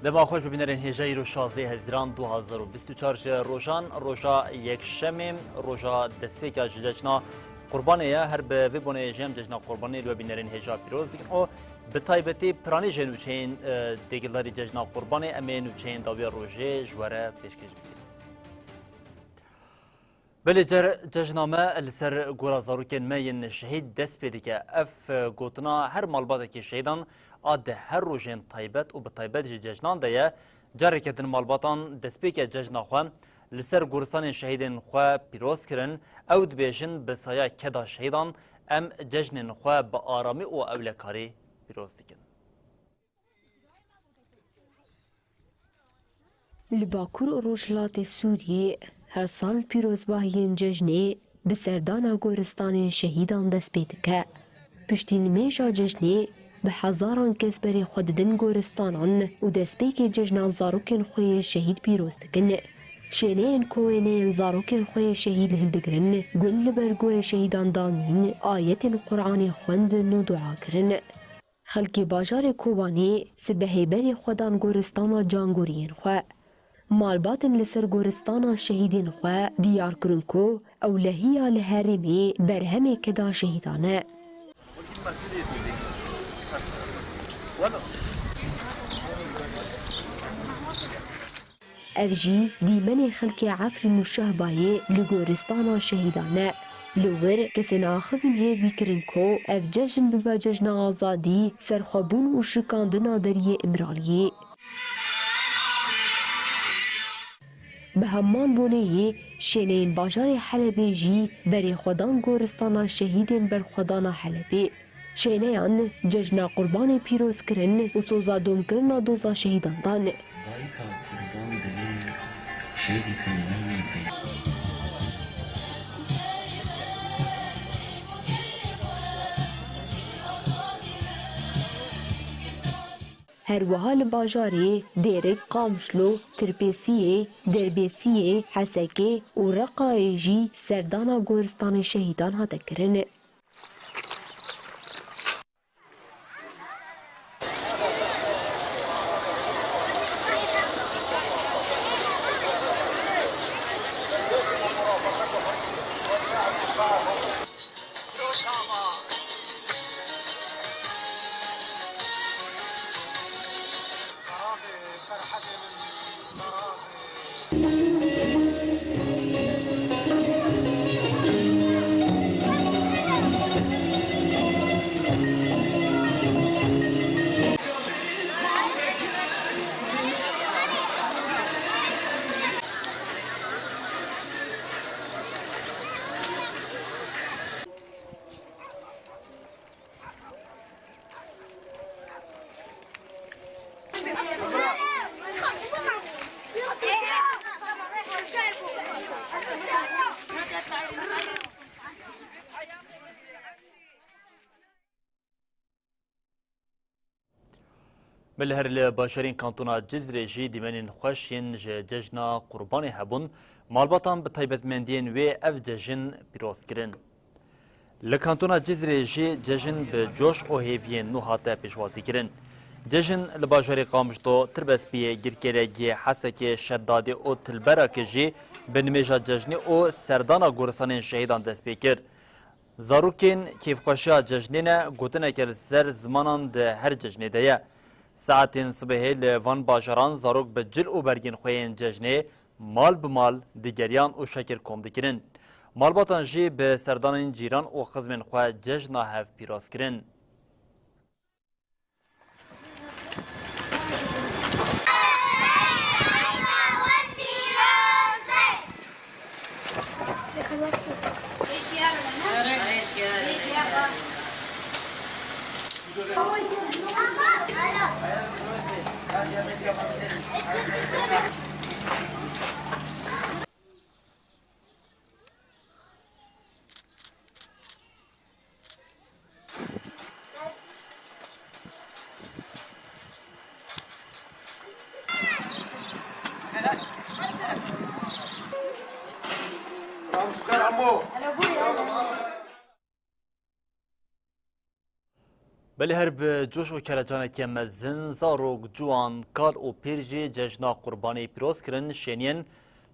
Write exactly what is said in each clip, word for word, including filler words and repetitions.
Dema xweş bi bînerên hêja, îro şazdeh Hezîran du hazar û bîst û çar ji rojan, roja yekşemê, roja destpêka ji cejna Qurbanê ye. Her bi vê bonê jî em cejna Qurbanê li we bînerên hêja pîroz dikin û bi taybetî piranî jê nûçeyên, e, têkildarî cejna Qurbanê em ê nûçeyên dawiya rojê ji we re pêşkêş bikin. Belê ce-, cejna me li ser gora zarokên me yên şehîd dest pê dike. Ev, e, gotina her malbatekî şehîdan a di her rojên taybet û bi taybet jî cejnan de ye. Careke din malbatan destpêke cejna xwe li ser goristanên şehîdên xwe pîroz kirin. Ew dibêjin, bi saya keda şehîdan em cejnên xwe bi aramî û ewlekarî pîroz dikin. Li Bakur û Rojhilatê Sûriyê her sal pîrozbahiyên cejnê bi serdana goristanên şehîdan dest pê dike. Piştî nimêja cejnê bi hezaran kes berê xwe didin goristanan û destpêkê cejna zarokên xwe yên şehîd pîroz dikin. Şêneyên ku wêneyên zarokên xwe yên şehîd hildigirin, gund li ber gorê şehîdan danîn, ayetên Quranê xwendin û dua kirin. Xelkê bajarê Kobanê sibehê berê xwe dan goristana cangoriyên xwe. Malbatên li ser goristana şehîdên xwe diyar kirin ku ewlehiya li herêmê berhemê keda şehîdan e. Ev jî dîmenê xelkê Efrîn û Şehbayê li goristana şehîdan e. Li wir kesên axivîn hêvî kirin ku ev cejn bibe cejna azadî, serxwebûn û şikandina deriyê Îmraliyê. Bi heman boneyê şêneyên bajarê Helebê jî berê xwe dan goristana şehîdên berxwedana Helebê. Şêneyan cejna Qurbanê pîroz kirin û soza domkirina doza şehîdan dan. Dayika Kurdan dilê şehîdê Kurdan pey. Her wiha li bajarê Dêrik, Qamişlo, Tirpêsiyê, Derbêsiyê, Hesekê û Reqayê jî serdana goristanê şehîdan hate kirin. Belê her li bajarên kantona Cizrê jî dîmenên xweş yên ji cejna Qurbanê hebûn. Malbatan bi taybetmendiyên wê ev cejin pîroz kirin. Li kantona Cizrê jî cejin bi coş û hêviyên nû hate pêşwazîkirin. Cejin li bajarê Qamişlo, Tirbespiyê, Girkêlegiyê, Hesekê, Şedadê û Tilberakê jî bi nimêja cejnê û serdana goristanên şehîdan dest pê kir. Zarokên kêfxweşiya cejnê ne, gotineke li ser zimanan di her cejnê de ye. Saetên sibehê li van bajaran zarok bi cil û bergên xwe yên cejnê mal bi mal digeriyan û şekir kom dikirin. Malbatan jî bi serdanên cîran û xizmên xwe cejna hev pîroz kirin. Belê her bi coş û kelecaneke mezin, zarok, ciwan, kal û pîr jî cejna Qurbanê pîroz kirin, şêniyên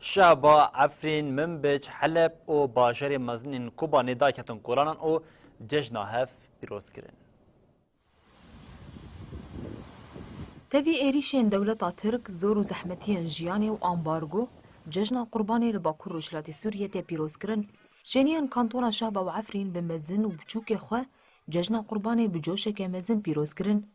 şehba Efrîn, Minbic, Heleb û bajarê mezin ên Kobanê daketin kolanan û cejna hev pîroz kirin. Tevî êrîşên dewleta Tirk, zor û zehmetiyên jiyanê û ambargo, cejna Qurbanê li Bakur Rojhilatê Sûriyê tê pîrozkirin. Şêniyên kantona Şehba û Efrîn bi mezin û biçûkê xwe cejna Qurbanê bi coşeke mezin pîroz kirin.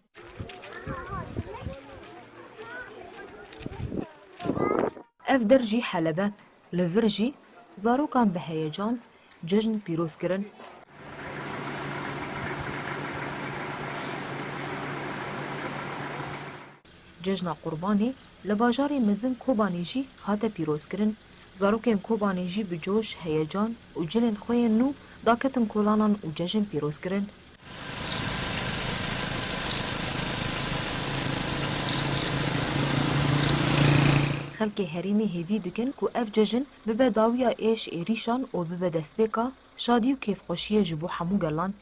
Ev der jî Heleb e. Li vir jî zarokan bi heyecan cejn pîroz kirin. Cejna Qurbanê li bajarê mezin Kobanê jî hate pîrozkirin. Zarokên Kobanê jî bi coş, heyecan û cilên xwe yên nû daketin kolanan û cejn pîroz kirin. Xelkê herêmê hêvî dikin ku ev cejn bibe dawiya êş êrîşan û bibe destpêka şadî û kêfxweşiyê ji bo hemû gelan.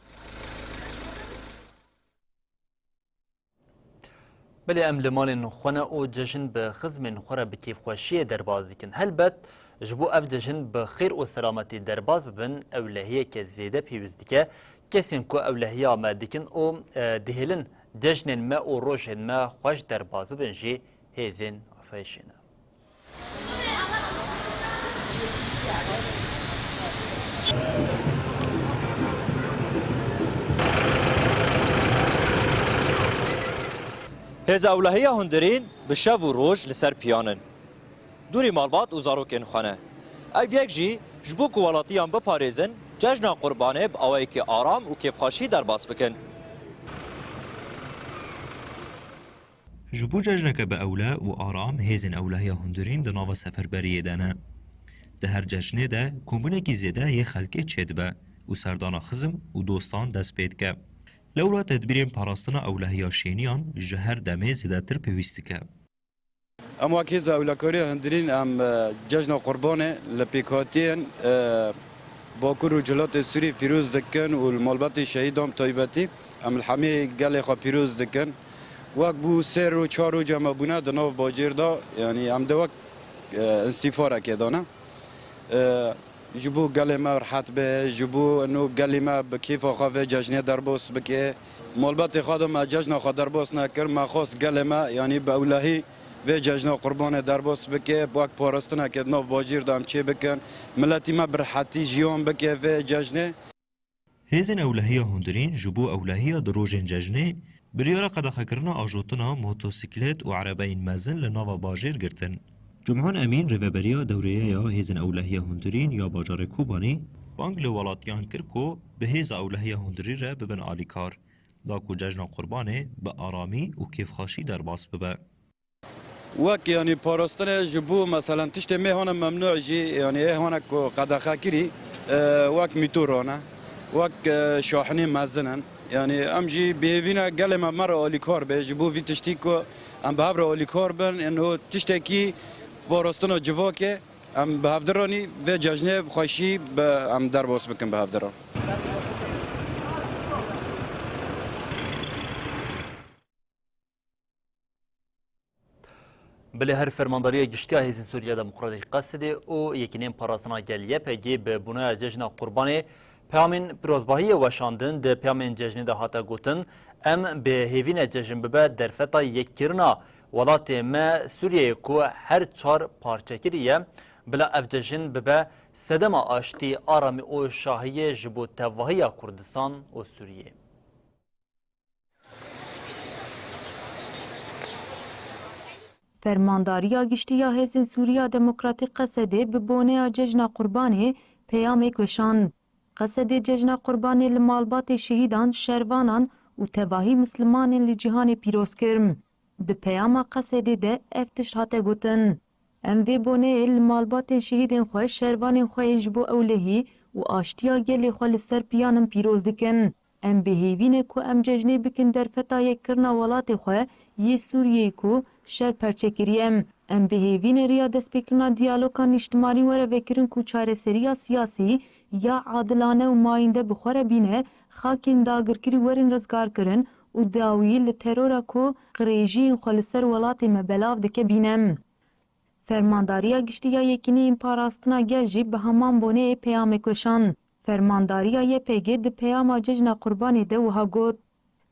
Belê em li malên xwe ne û cejn bi xizmên xwe re bi kêfxweşiyê derbas dikin. Helbet ji bo ev cejn bi xêr û selametî derbas bibin, ewlehiyeke zêde pêwîst dike. Kesên ku ewlehiya me dikin û, e, dihêlin cejnên me û rojên me xweş derbas bibin jî hêzên asayişê ne. Hêza ewlehiya hundirîn bi şev û roj li ser piyan in. Dûrî malbat û zarokên xwe ne. Ev yek jî ji bo ku welatiyan biparêzin, cejna Qurbanê bi awayekî aram û kêfxweşî derbas bikin. Ji bo cejneke bi ewle û aram, hêzên ewlehiya hundirîn di nava seferberiyê de ne. Di her cejnê de kombûnekî zêde yê xelkê çêdibe û serdana xizm û dostan dest pê dike. Lewra tedbîrên parastina ewlehiya şêniyan ji her demê zêdetir pêwîst dike. Em wek hêza ewlekariya hundirîn em, e, cejna Qurbanê li pêkhatiyên, e, Bakur û Rojhilatê Sûriyê pîroz dikin û li malbatê şehîdan bi taybetî em li hemî gelê xwe pîroz dikin. Wek bû sê roj, çar roj em hebûne di nav bajêr de, yanî em de wek, e, îstîfarekê de ne. E, ji bo gelê me rehet be, ji bo ino gelê me bi kêfa xwe vê cejnê derbas bike. Malbatê xwe de me cejna xwe derbas nekir, me xwest gelê me, yanî bi ewlehî vê cejna Qurbanê derbas bike, wek parastineke di nav bajêr de em çê bikin. Miletî me bi rehetî jiyan bike vê cejnê. Hêzên ewlehiya hundirîn ji bo ewlehiya di rojên cejnê biryara qedexekirina ajotina motosîklet û erebeyên mezin li nava bajêr girtin. Cumhon Emîn, rêveberiya dewrêye ya hêzên ewlehiya hundirîn ya bajarê Kobanê, bang li welatiyan kir ku bi hêza ewlehiya hundirîn re bibin alîkar, da ku cejna Qurbanê bi aramî û kêfxweşî derbas bibe. Wek, yanî, parastinê ji bo, meselen, tiştê mê hane memnû jî, yanî, ê hane ku qedexe kirî, e, wek mîtûr hane, wek, e, şahinê mezin in. Yanî, em jî bi hêvî ne gelê me me re alîkar be, ji bo vî tiştî ku em bi hev re alîkar bin, ino tiştekî parastina civakê, em bi hev diranî vê cejnê bi xweşî bi em derbas bikin bi hev diran. Belê her Fermandariya Giştî ya Hêzên Sûriya Demokratîk, Qesedê, û Yekîneyên Parastina Gel, Y P G, bi bonaya Cejna Qurbanê peyamên pirozbahiyê weşandin. Di peyamên cejnê de hate gotin, em bi hêvî ne cejn bibe derfeta yekkirina welatê me Sûriyeyê ku her çar parçekirî ye. Bila ev cejn bibe sedema aştî, aramî û şahiyê ji bo tevahiya Kurdistan û Sûriyê. Fermandariya Giştî ya Hêzên Sûriya Demokratîk, Qesedê, bi boneya Cejna Qurbanê peyamek weşand. Qesedê Cejna Qurbanê li malbatê şehîdan, şervanan û tevahî mislimanên li cîhanê pîroz kir. Di peyama Qesedê de ev tişt hate gotin: Em vê boneyê li malbatên şehîdên xwe, şervanên xwe yê ji bo ewlehî û aştiya gelê xwe li ser piyan in pîroz dikin. Em bi hêvî ne ku em cejnê bikin derfeta yekkirina welatê xwe yê Sûriyeyê ku şer perçe kiriye. Em bi hêvî ne riya destpêkirina diyaloga nîştimanî were vekirin ku çareseriya siyasî ya adilane û mayînde bi xwe re bîne, xakên dagirkirî werin rizgarkirin û dawî li terora ku qirêjiyên xwe li ser welatê me belav dike bîne. Fermandariya Giştî ya Yekîneyên Parastina Gel jî bi heman boneyê peyamê kuşand. Fermandariya Y P G di peyama Cejna Qurbanê de wiha got,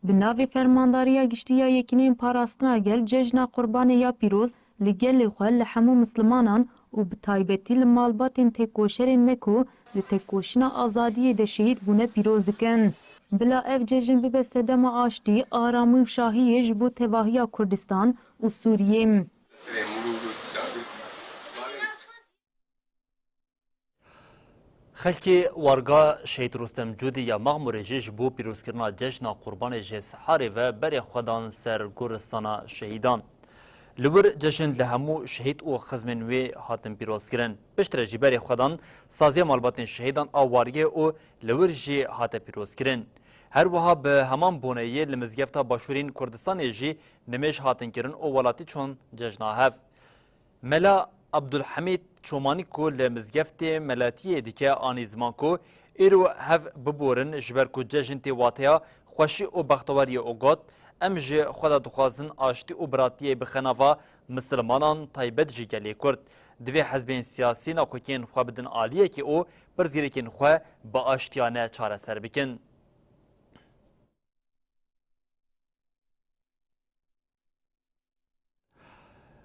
Bi navê Fermandariya Giştî ya Yekîneyên Parastina Gel Cejna Qurbanê ya pîroz li gelê xwe, li hemû mislimanan û bi taybetî li malbatên têkoşerên me ku li têkoşîna azadiyê de şehîd bûne pîroz dikin. Bila ev cejn bibe sedema aştî, aramî û şahiyê ji bo tevahiya Kurdistan û Sûriyê. Xelkê warga Şehîd Rustem Cûdî ya Mexmûrê jî ji bo pîrozkirina Cejna Qurbanê ji siharê ve berê xwe dan ser goristana şehîdan. Li wir cejn li hemû şehîd û xizmên wê hatin pîrozkirin. Piştre jî berê xwe dan saziya malbatên şehîdan a wargê û li wir jî hate pîrozkirin. Her wiha bi heman boneyê li Mizgefta Başûrên Kurdistanê jî nimêj hatin kirin û welatî çûn cejna hev. Mela Abdulhamîd Çomanî ku li mizgeftê Melatiyê dike, anî ziman ku îro hev biborin, ji ber ku cejn tê wateya xweşî û bextewariyê û got, Em ji Xweda dixwazin aştî û biratiyê bixe nava misilmanan, taybet jî gelê Kurd. Divê hizbên siyasî naxwekiyên xwe bidin aliyekê û pirsgirêkên xwe bi aştiyane çareser bikin.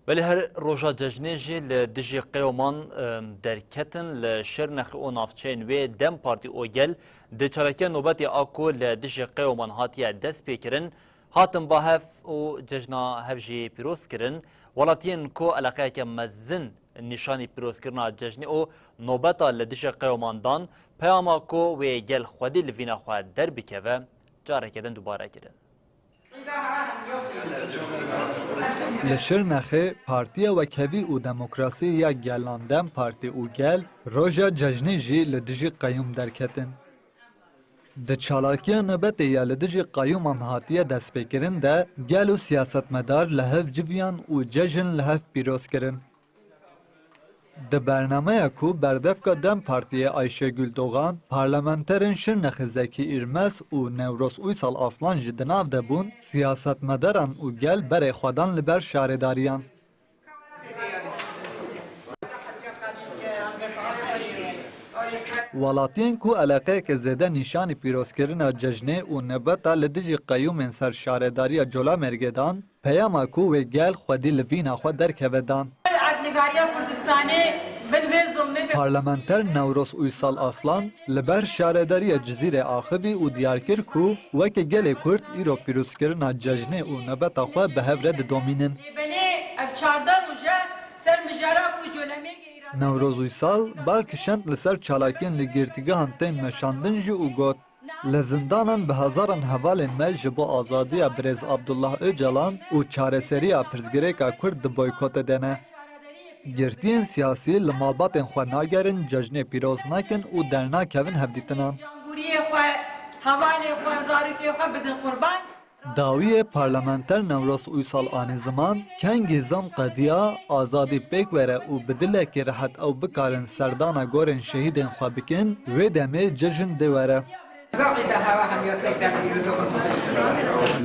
Belê her roja cejnê jî li dijî qeyoman, e, derketin li Şirnexê û navçeyên wê DEM Partî û Gel di çalakiya nobetê a ku li dijî qeyoman hatiye destpêkirin, hatin ba hev û cejna hev jî pîroz kirin. Welatiyên ku eleqeyeke mezin nîşanî pîrozkirina cejnê û nobeta li dijî qeyoman dan, peyama ku wê gel xwedî li vîna xwe derbikeve, careke din dubare kirin. Li Şirnexê Partiya Wekhevî û Demokrasî ya Gelan DEM Partî û Gel roja cejnê jî li dijî qeyûm derketin. Di çalakiya nobetê ya li dijî qeyûman hatiye destpêkirin de gel û siyasetmedar li hev civiyan û cejn li hev pîroz kirin. Di bernameya ku berdevka DEM Partiyê Ayşegül Doğan, parlamenterên Şirnexê Zekî Îrmes û Newroz Uysal Aslan jî di nav de bûn, siyasetmedaran û gel berê xwe dan li ber şaredariyan. Welatiyên ku eleqeyeke zêde nîşanî pîrozkirina cejnê û nobeta li dijî qeyûmên ser şaredariya Colemêrgê dan, peyama ku wê gel xwedî li vîna xwe derkeve dan. Erdnîgariya Kurdistanê bin vê zilmê be. Parlamenter Newroz Uysal Aslan li ber şaredariya Cizîrê axivî û diyar kir ku weke gelê Kurd îro pîrozkirina cejnê û nobeta xwe bi hev re didomînin. Belê ev çardeh roj e ser mijara ku Colemêrgê îrade. Newroz Uysal bal kişand li ser çalakiyên li girtîgehan tên meşandin jî û got, Li zindanan bi hezaran hevalên me ji bo azadiya birêz Abdullah Ocalan û çareseriya pirsgirêka Kurd di boykotê de ne. Girtiyên siyasî li malbatên xwe nagerin, cejnê pîroz nakin û dernakevin hevdîtinan. Canguriyê xwe, hevalê xwe, zarokê xwe bidin qurban. Dawiyê parlamenter Newroz Uysal anî ziman, kengî zam qediya, azadî pêk were û bi dilekî rehet ew bikarin serdana gorên şehîdên xwe bikin, wê demê cejn dê were.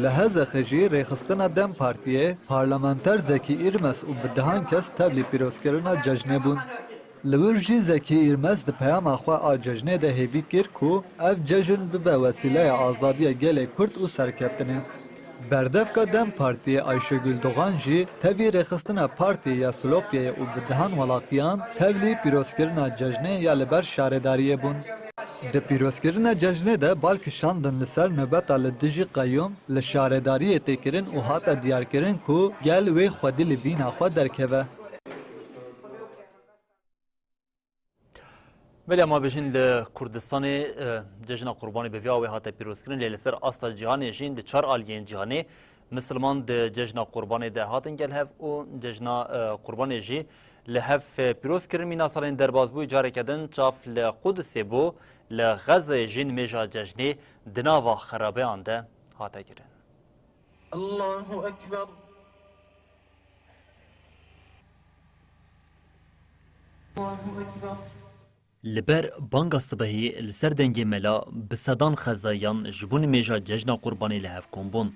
Li Hezexê jî rêxistina DEM Partiyê parlamenter Zekî Îrmes û bi dehan kes tevlî pîrozkirina cejnê bûn. Li wir jî Zekî Îrmes di peyama xwe a cejnê de hêvî kir ku ev cejn bibe wesîleya azadiya gelê Kurd û serkeftinê. Berdevka DEM Partiyê Ayşegül Doğan jî tevî rêxistina partiyê ya Silopyayê û bi dehan welatiyan tevlî pîrozkirina cejnê ya li ber şaredariyê bûn. Di pîrozkirina cejnê de bal kişandin li ser nobeta li dijî qeyûm li şaredariyê tê kirin û hate diyarkirin ku gel wê xwedî li vîna xwe derkeve. Belê, em a bêjin li Kurdistanê, e, Cejna Qurbanê bi vî awê hate pîrozkirin, lê li ser asta cîhanê jî di çar aliyên cîhanê misilman di Cejna Qurbanê de hatin gel hev û Cejna, e, Qurbanê jî li hev, e, pîroz kirin. Mîna salên derbas bû, careke din çav li Qudusê bû, li Xezeyê jî nimêja cejnê di nava xerabeyan de hate kirin. Allahu Ekber. Allahu Ekber. Li ber banga sibehî li ser dengê mela bi sedan xezayiyan ji bo nimêja cejna Qurbanê li hev kom bûn.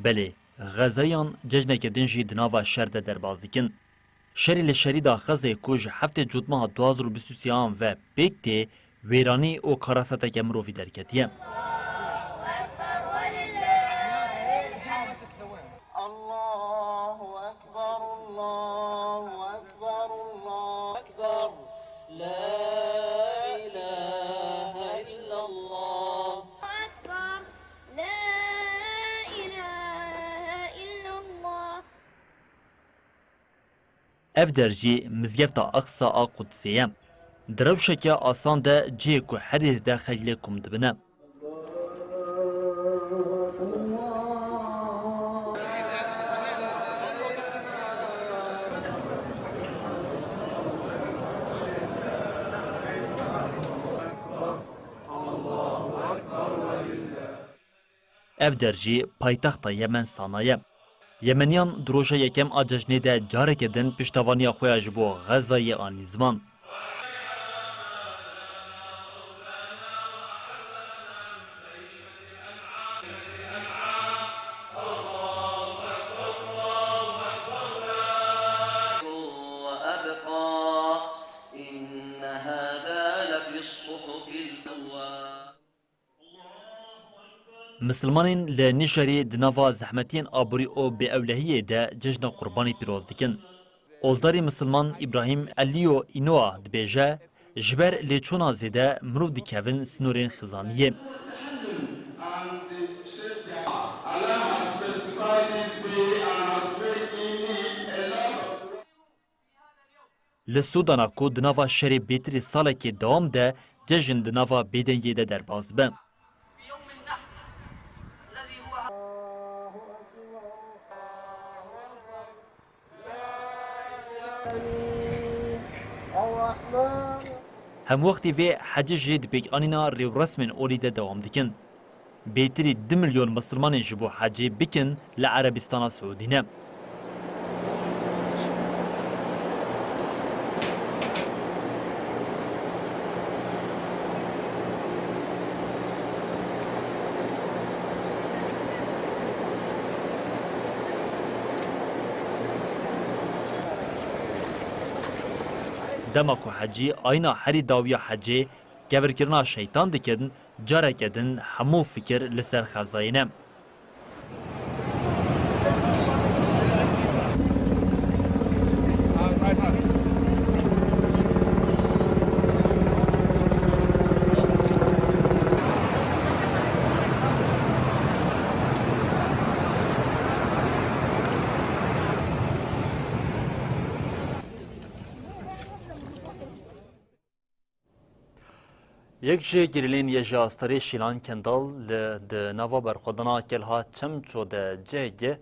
Belê, xezayiyan cejneke din jî di nava şer de derbas dikin. Şerî li şerî de xezayê ku ji heftê Cotmeha du hazar û bîst û sêyan ve pêk tê, wêranî û karaseteke mirovî derketiye. الله أكبر، الله أكبر، الله أكبر. لا إله إلا الله. أكبر. لا إله إلا الله. Ev der jî Mizgefta Aqsa a Qudsê ye. Di rewşeke asan de cihê ku herî zêde xelk lê kom dibine. Ev der jî paytexta Yemen Sana ye. Yemeniyan di roja yekem a cejnê de careke din piştevaniya xwe ya ji bo Xezayê anî ziman. وأبقى. إن هذا لفي الصحف الأولى. Misilmanên li Nîjerî di nava zehmetiyên aborî û bêewlehiyê de cejna Qurbanê pîroz dikin. Oldarê misilman Îbrahîm Eliyo Înoa dibêje, ji ber lêçûna zêde mirov dikevin sînorên xizaniyê. Allah has specified this day and has made in it a lot of Li Sûdana ku di nava şerê bêtirî salekê dewam de cejn di nava bêdengiyê de derbas dibe. Hemwextî vê hecî jî di pêkanîna rêwresmên olî de dewam dikin. Bêtirî du milyon misilmanên ji bo hecê bikin li Erebistana Siûdî ne. Dema ku hecî ayna herî dawiya hecê kevirkirina şeytan dikin, careke din hemû fikir li ser xezayê ne. Yek ji gerîlên Yê ji Astarê Şîlan Kendal li, di nava berxwedana Kelha Çemço de cih girt,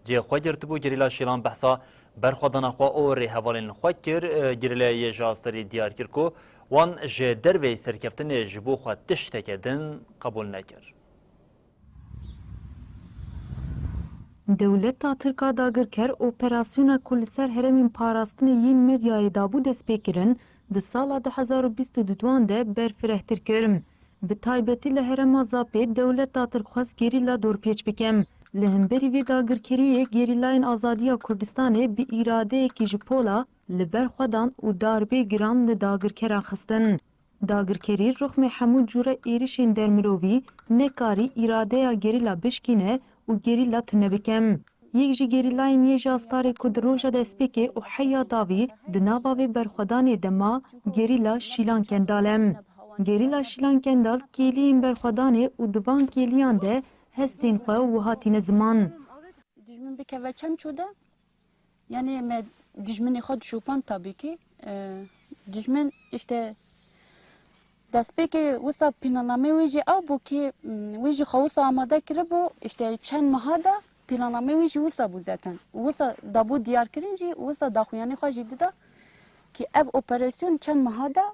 cihê xwe girtibû. Gerîla Şîlan behsa berxwedana xwe û rêhevalên xwe kir. Gerîlaya Yê ji Astarê diyar kir ku wan ji derveyî serkeftinê ji bo xwe tişteke din qebûl nekir. Dewleta Tirk a dagirker operasyona ku li ser herêmên parastinê yên Medyayê dabû destpêkirin, di sala du hezar û bîst û duan de berfirehtir kir. Bi taybetî li herêma Zapê dewleta Tirk xwest gerîla dorpêç bike. Li hemberî vê dagirkeriyê gerîlayên Azadiya Kurdistanê bi îradeyekî ji pola li ber xwe dan û darbê giran li dagirkeran xistin. Dagirkerî rixmê hemû cûre êrişên dermirovî nekarî îradeya gerîla bişkîne û gerîla tune bike. Yek ji gerîlayên Yê ji Astarê ku di roja destpêkê û heya dawî di nava vê berxwedanê de ma, gerîla Şîlan Kendal e. Gerîla Şîlan Kendal kêliyên berxwedanê û di van kêliyan de hestên xwe wiha tîne ziman. Dijmin bikeve Çemço de, yanî me dijminê xwe dişopand tabî kî. E, dijmin îşte destpêkê wisa planame wî jî ew bû kî, m, wî jî xwe wisa amade kiribû, îşte çend meha de planame wî jî wisa bû zaten. Wisa dabû diyarkirin jî, wisa daxuyanî xwe jî dida kî ev operasyon çend meha de,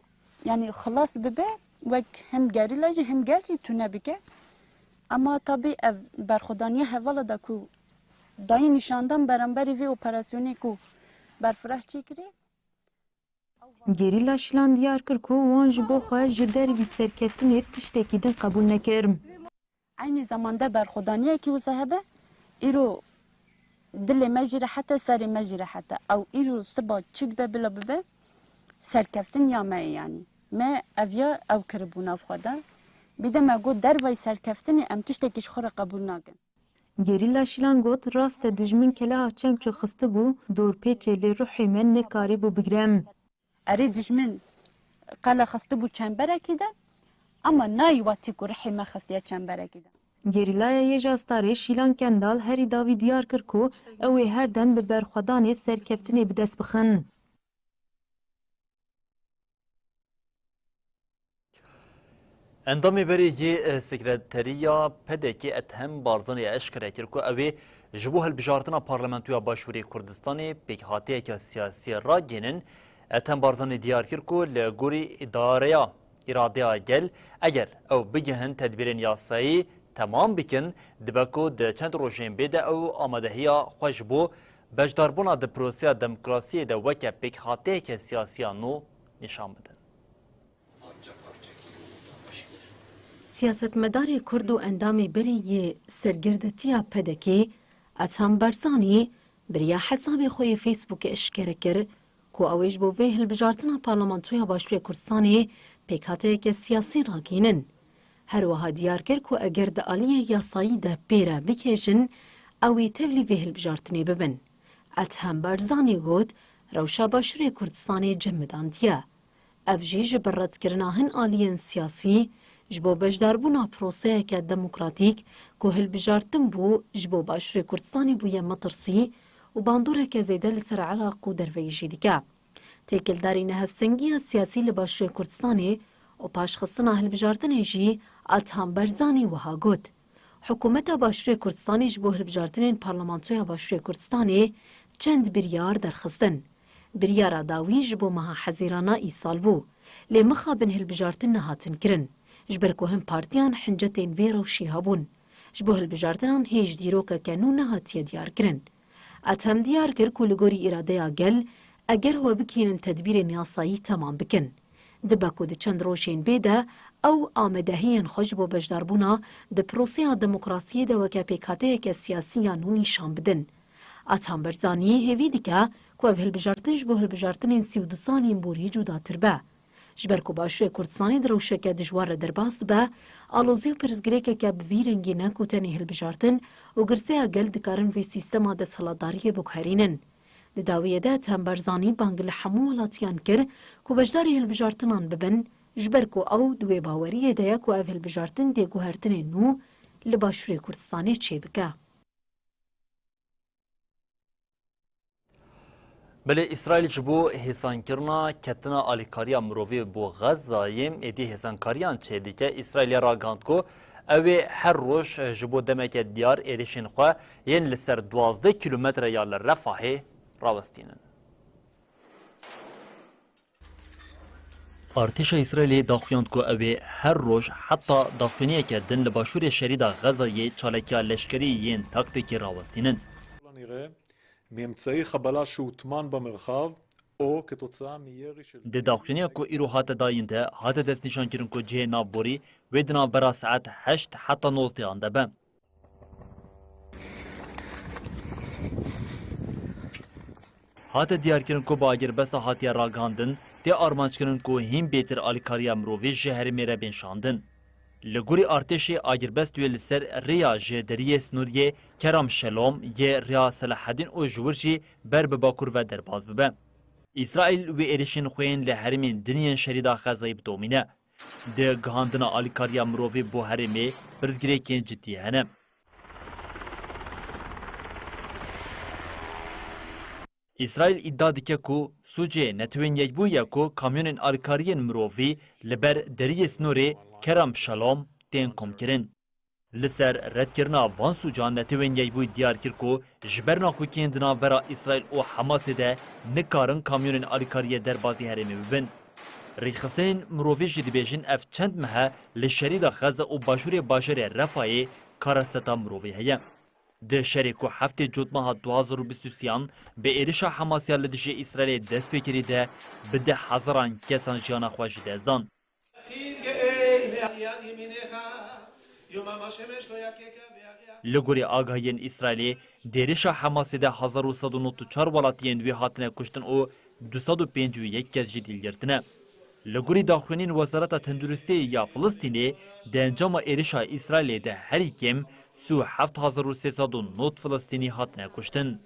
yanî xilas bibe, wek hem gerîla jî hem gel jî tune bike. Ema tabî ev berxwedaniya hevala da ku dayî nîşandan beramberî vê operasyonê ku berfireh çêkirî. Gerîla Şilan diyar kir ku wan ji bo xwe ji dervî serkeftinê tiştekî din qebûl nekir. Eynî zamanda berxwedaniyekî wisa hebe, îro dilê me jî rehet e, serê me jî rehet e. Ew îro siba çi dibe bila bibe, serkeftin ya me ye yanî. Me ev ya ew kiribû nav xwe de. Bîde me got dervayî serkeftinê em tiştekî ji xwe re qebûl nakin. Gerîla Şilan got, rast e, dijmin keleha çemço xistibû dorpêçê, lê ruhê me nekarîbû bigire em. Erê dijmin qele xistibû çemberekî de, ama nayî watî ku rihê me xistiye çemberekî de. Gerîlaya Yêja Starê Şîlan Kendal herî dawî diyar kir ku ew ê her dem bi berxwedanê serkeftinê bi dest bixin. Endamê berê yê, e, Sekreteriya P D K Ethem Barzanî eşkere kir ku ew ê ji bo hilbijartina Parlamentoya Başûrê Kurdistanê pêkhateyeke siyasî ragihînin. Ethem Barzanî diyar kir ku li gorî îdareya îradeya gel, eger ew bigihin tedbîrên yasayî temam bikin, dibe ku di çend rojên bê de ew amadehiya xwe ji bo beşdarbûna di proseya demokrasiyê de weke pêkhateyeke siyasî ya nû nîşan bidin. Siyasetmedarê Kurd û endamê berê yê sergirdetiya P D K, Ethem Barzanî, bi riya hesabê xwe yê Facebookê eşkere kir ku ew ê ji bo vê hilbijartina Parlamentoya Başûrê Kurdistanê pêkhateyeke siyasî ragihînin. Her wiha diyar kir ku eger di aliyê yasayî de pê re bikêjin, ew ê tevlî vê hilbijartinê bibin. Ethem Barzanî got, rewşa Başûrê Kurdistanê cemidandî ye. Ev jî ji ber redkirina hin aliyên siyasî ji bo beşdarbûna proseyeke demokratîk ku hilbijartin bû, ji bo Başûrê Kurdistanê bûye metirsî û bandoreke zêde li ser Iraq û derveyî jî dike. Têkildarî nehevsengiya siyasî li Başûrê Kurdistanê û paşxistina hilbijartinê jî Ethem Barzanî wiha got, Hikûmeta Başûrê Kurdistanê ji bo hilbijartinên Parlamentoya Başûrê Kurdistanê çend biryar derxistin. Biryara dawî ji bo meha Hezîrana îsal bû, lê mixabin hilbijartin nehatin kirin, ji ber ku hin partiyan hincetên vê rewşê hebûn. Ji bo hilbijartinan hêj dîrokeke nû nehatiye diyarkirin. Ethem diyar kir ku li gorî îradeya gel, eger we bikênin tedbîrên yasayî temam bikin. Dibe ku di çend rojên bê de ew amadehiyên xwe ji bo beşdarbûna di proseya demokrasiyê de weke pêkhateyeke siyasî ya nû nîşan bidin. Ethem Barzanî hêvî dike ku ev hilbijartin ji bo hilbijartinên sî û du sal yên borî cudatir be. Ji ber ku Başûrê Kurdistanê di rewşeke dijwar re derbas dibe, alozî û pirsgirêkeke bi vî rengî ne ku tenê hilbijartin û girseya gel dikarin vê sîstema desthilatdariyê biguherînin. Di dawiyê de Ethem Barzanî bang li hemû welatiyan kir ku beşdarî hilbijartinan bibin, ji ber ku ew di wê baweriyê de ye ku ev hilbijartin dê guhertinên nû li Başûrê Kurdistanê çêbike. Belê Îsraîl ji bo hêsankirina ketina alîkariya mirovî bo Xezayê êdî hêsankariyan çêdike. Îsraîl ya ragihand ku ew ê her roj ji bo demeke diyar êrişên xwe yên li ser duwazdeh kîlometre ya li Refahê rawestînin. Artêşa Îsraîlê daxuyand ku ew ê her roj heta daxuyaniyeke din li başûrê şerîda Xezayê çalakiya leşkerî yên taktîkî rawestînin. Di daxuyaniya ku îro hate dayîn de hate destnîşankirin ku cihê navborî wê di navbera saet heşt heta nozdehan de be. Hate diyarkirin ku bi agirbesta hatiye ragihandin, tê armanckirin ku hîn bêtir alîkariya mirovî ji herêmê re bên şandin. Li gorî artêşê agirbest wê li ser rêya ji deriyê snoriyê Keram Şelom yê rêya Selahedîn û ji wir jî ber bi bakur ve derbas bibe. Îsraîl wê êrişên xwe yên li herêmên din yên şerîda Xezayê bidomîne. Di gihandina alîkariya mirovî bo herêmê pirsgirêkên cidî hene. Îsraîl îdia dike ku sûcê Netewên Yekbûyî ye ku kamyonên alîkariyên mirovî li ber deriyê snorê Kerem Şalom tên komkirin. Li ser redkirina van sûcan Netewên Yekbûyî diyar kir ku ji ber nakokiyan di navbera Îsraîl û Hamasê de nikarin kamyonên alîkariyê derbasî herêmê bibin. Rêxistinên mirovî jî dibêjin ev çend meh e li şerîda Xezze û başûrê bajarê Refayê kareseta mirovî heye. Di şerê ku heftê Cotmeha du hazar û bîst û sêyan bi êrişa Hemas ya li dijî Îsraîlê dest pê kirî de bi deh hezaran kesan jiyana xwe ji dest dan. Li gorî agahiyên Îsraîlê, di êrişa Hemasê de hezar û sed û nod û çar welatiyên wê hatine kuştin û du sed û pêncî û yek kes jî dîl girtine. Li gorî daxuyaniyên Wezareta Tenduristiyê ya Filistînê, di encama êrişa Îsraîlê de herî kêm sî û heft hezar û sê sed û nod Filistînî hatine kuştin.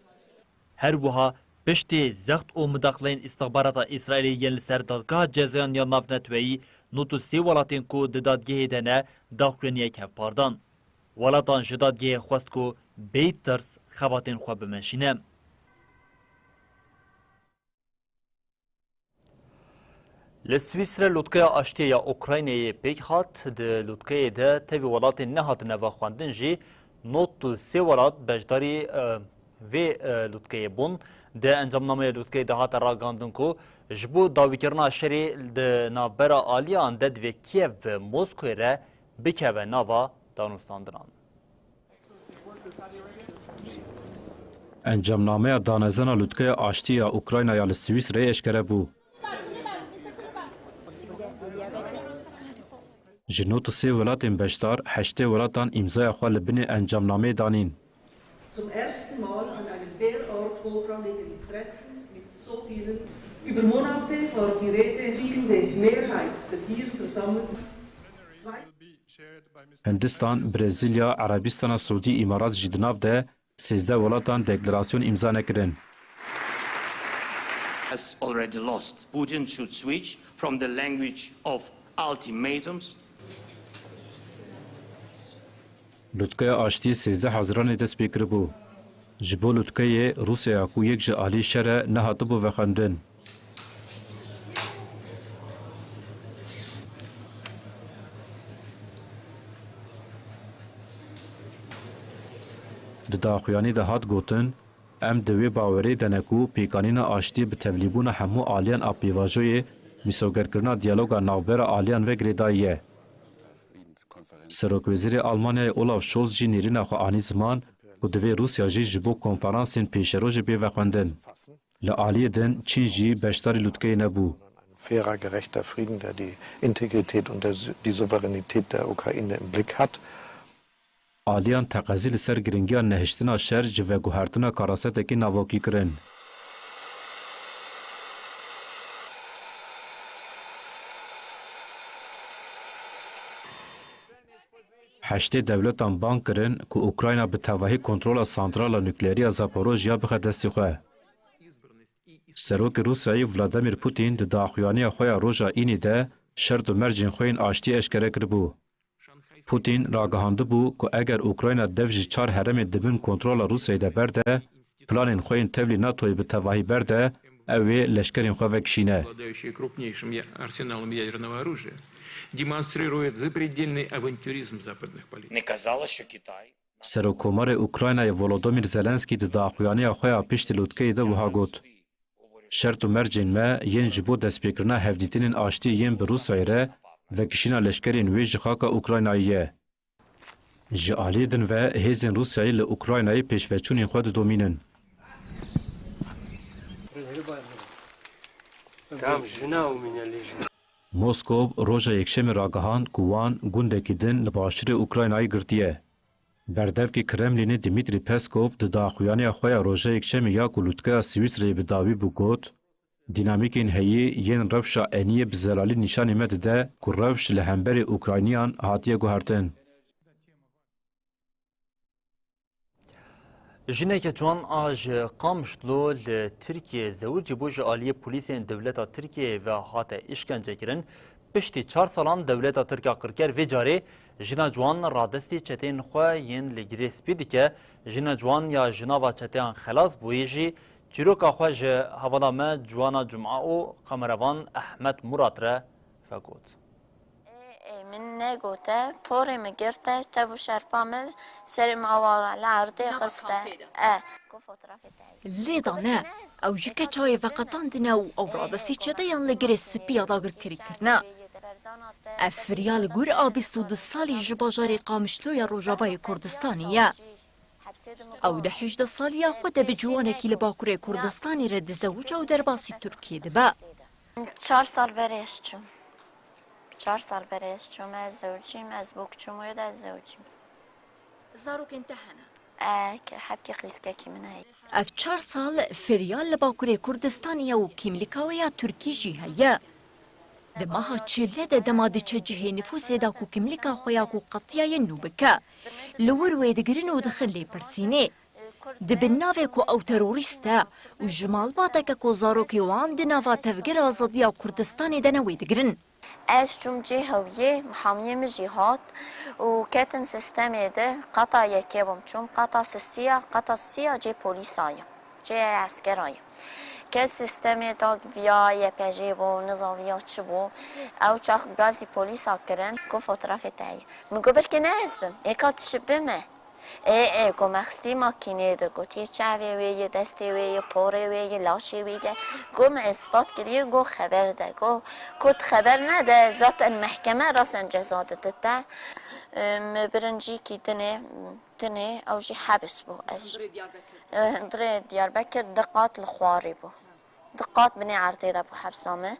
Her wiha piştî zext û midaxileyên îstixbarata Îsraîlê yên li ser Dadgeha Cezayan ya Navneteweyî, nod û sê welatên ku di dadgehê de ne, daxuyaniyek hevpar dan. Welatan ji dadgehê xwest ku bêyî tirs xebatên xwe bimeşîne. Li Swîsre lûtkeya aştiyê ya Ukraynayê pêk hat. Di lûtkeyê de tevî welatên nehatine vexwendin jî nod û sê welat beşdarî, e, vê, e, lûtkeyê bûn. Di encamnameya lûtkeyê de hate ragihandin ku ji bo dawîkirina şerê di navbera aliyan de divê Kiev bi Moskoyê re bikeve nava danûstandinan. Encamnameya danezana lûtkeya aştî ya Ukrayna ya li Swîsreyê eşkere bû. Ji nod û sê welatên beşdar, heştê welatan îmzaya xwe li binê encamnameyê danîn. Zum ersten Mal an einem derart hochrangigen Treffen mit so vielen. Über Monate war die Rede, liegende Mehrheit der hier versammelten zwei Hindistan, Brezîlya, Erebistana Siûdî, Îmarat jî di nav de sêzdeh welatan deklarasyon îmza nekirin. Has already lost. Putin should switch from the language of ultimatums. Lûtkeya aştiyê sêzdeh Haziranê dest pê kiribû. Ji bo lûtkeyê Rûsyaya ku yek ji alî şer e nehatibû vexwendin. Di daxuyanî de hat gotin, em di wê bawerê de ne ku pêkanîna aştiyê bi tevlîbûna hemû aliyan a pêvajoyê, mîsogerkirina diyaloga navbera aliyan ve girêdayî ye. Serokwezîrê Almanyayê Olaf Scholz jî nêrîna xwe anî ziman ku divê Rûsya jî ji bo konferansên pêşerojê bê vexwendin. Li aliyê din Çîn jî beşdarî lûtkeyê nebû. Fairer, gerechter Frieden, der die Integrität und der, die Souveränität der Ukraine im Blick hat. Aliyan teqezî li ser giringiya nehiştina şer ji veguhertina karasetekî navokî kirin. Heştê dewletan bang kirin ku Ukrayna bi tevahî kontrola santrala nukleerî ya Zaporojya bixe destê xwe. Serokê Rûsyayê Vladimir Putin di daxuyaniya xwe ya roja înî de şert û mercên xwe yên aştî eşkere kiribû. Putin ragihandibû ku eger Ukrayna dev ji çar heremên di bin kontrola Rûsyayê de berde, planên xwe yên tevlî NATOyê bi tevahî berde, ew ê leşkerên xwe vekişîne. Обладающий крупнейшим я-, арсеналом ядерного оружия, демонстрирует запредельный авантюризм западных политиков. Не казалось, що Китай Serokkomarê Ukraynayê Volodymyr Zelenskî di daxuyaniya xwe ya piştî lûtkeyê de wiha got, Şert û mercên me yên ji bo destpêkirina hevdîtinên aştiyê yên bi Rûsyayê re vekişîna leşkerên wê ji xaka Ukraynayê ye. Ji aliyê din ve hêzên Rûsyayê li Ukraynayê pêşveçûnên xwe didomînin. Tam jina û mînelî jina. Moskov roja Yekşemê ragihand ku wan gundekî din li başûrê Ukraynayê girtiye. Berdevkê Kremlînê Dmitry Peskov di daxuyaniya xwe ya roja Yekşemê ya ku lûtkeya Swîsreyê bi dawî bû got, Dînamîkên heyî yên rewşa eniyê bi zelalî nîşanî me dide ku rewş li hemberî Ukrayniyan hatiye guhertin. Jineke ciwan a ji Qamişlo li Tirkiyê zewicî bû ji aliyê polîsên dewleta Tirkiyeyê ve hate îşkencekirin. Piştî çar salan dewleta Tirk a qirker vê carê jina ciwan radestî çeteyên xwe yên li Girê Spî dike. Jina ciwan ya ji nava çeteyan xelas bûyê jî çîroka xwe ji hevala me Ciwana Cuma û kamerevan Ehmed Murat re vegot. Ê, ê, min negote, porê min girte, tev û şerpa min serê min awa li erdê xiste. E, ku fotoğrafê te. Lê dane, ew ji keçayê veqetandine û ew radestî çeteyan li Girê Spî ya dagirkerî kirine. Ev firya li gor a bîst û du salî ji bajarê Qamişlo ya Rojavayê Kurdistanê ye. Ew di hejdeh saliya xwe de bi ciwanekî li Bakurê Kurdistanê re dizewice û derbasî Tirkiyê dibe. Çar sal berê ez çûm. Çar sal berê ez çûm, ez zewicîm, ez bo kiçûm wê de ez zewicîm. Zarokên te hene? E, ke-, hebkê qîzkekî min heye. Ev çar sal feryal li Bakurê Kurdistanê ye û kîmlîka wê ya Tirkî jî heye. Di meha çilê de dema diçe cihê nifûsê de ku kîmlîka xwe ya ku qetiyaye nû bike, li wir wê digirin û dixin lêpirsînê. Dibin navê ku ew terorîst e û ji malbateke ku zarokê wan di nava Tevgera Azadiya Kurdistanê de ne wê digirin. Ez çûm cê hewiyê, mihamiyê min jî hat û ketin sistemê de qata yekê bûm. Çûm qata sisiya, qata sisiya cê polîsa ye, cê eskera ye. Ket sistemê da viya Y P J bû, niza viya çi bû. Ew çax gazî polîsa kirin, ku fotoğrafê te heye. Min got, belkî ne ez bim, êka tişibime. Ê, ê, ku me xistî makînê de, gotiye çavê wê ye, destê wê ye, porê wê ye, laşê wê ye. Ku me ispat kiriye, ku xeber de, ku, ku tu xeber nede, zaten mehkeme rasen ceza dide te. Ê, me birincîkî dinê, dinê, ew jî hebs bû. Ez, Hundirê Diyarbekir. Ê, hundirê Diyarbekir di qat li xwarê bû. Di qat binê erdê de bû hebsa me.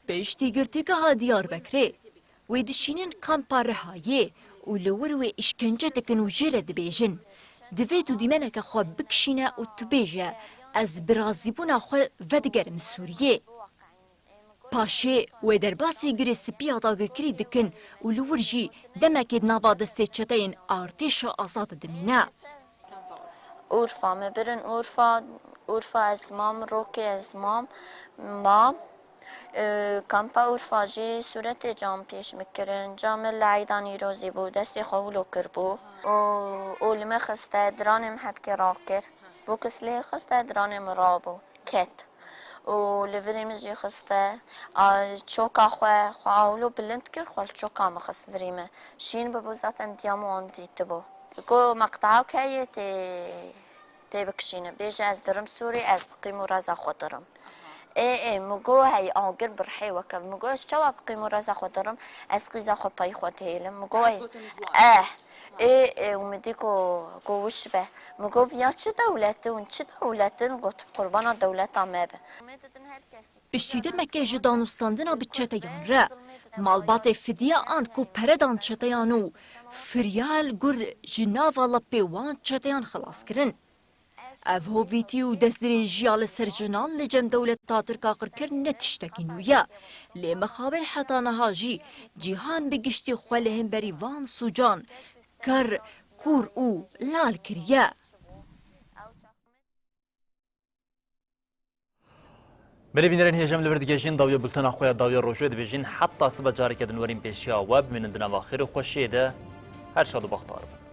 Piştî girtîgeha Diyarbekirê, wê dişînin kampa Rihayê û li wir wê îşkence dikin û jê re dibêjin, divê tu dîmeneke xwe bikişîne û tu bêje, ez bi razîbûna xwe vedigerim Sûriyê. Paşê wê derbasî Girê Spî ya dagirkirî dikin û li wir jî demekê di nava destê çeteyên artêşa azad dimîne. Urfa, me birin Urfa, Urfa ez mam, rokê ez mam, mam. Ee, kampa Urfa jî sûretê cam pêş min kirin. Ca min li eyda Nîrozî bû, destê xwe wilo kiribû. Û, û li min xiste, diranê min hebkê rakir. Bû kislê xiste, diranê min rabû, ket. Û li virê min jî xiste, a, çoka xwe, xwe a wilo bilind kir, xwe li çoka min xist virê min. Şîn bibû zaten diya min wan dîtibû. Got, meqtewek heye tê, tê bikişîne. Bêje ez dirim Sûrî, ez bi qîm û reza xwe dirim. Ê, ê, min got, hey, agir bi rihê we keve. Min got, ez çawa bi qîm û reza xwe dirim? Ez qîza xwe pey xwe dihêlim. Min got, ey, eh. Ê, ê, û min dî ku, ku wiş be. Min got, viya çi dewlet in, çi dewlet in? Got, tu bi qurbana dewleta me be. Piştî demekê ji danûstandina bi çeteyan re, malbatê fidiye an ku pere dan çeteyan û firyal gur ji nava lepê wan çeteyan xilas kirin. Ev hovîtî û destdirêjiya li ser jinan li cem dewleta Tirk aqirkir ne tiştekî nû ye. Lê mixabin heta niha jî cîhan bi giştî xwe li hemberî van sûcan ker, kûr û lal kiriye. Belê bînerên hêja, em li vir digihîjin dawiya bultena xwe ya dawiya rojê dibêjin. Heta sibe careke din werin pêşiya we, bimînin di nava xêr û xweşiyê de. Her şad û bextewar bin.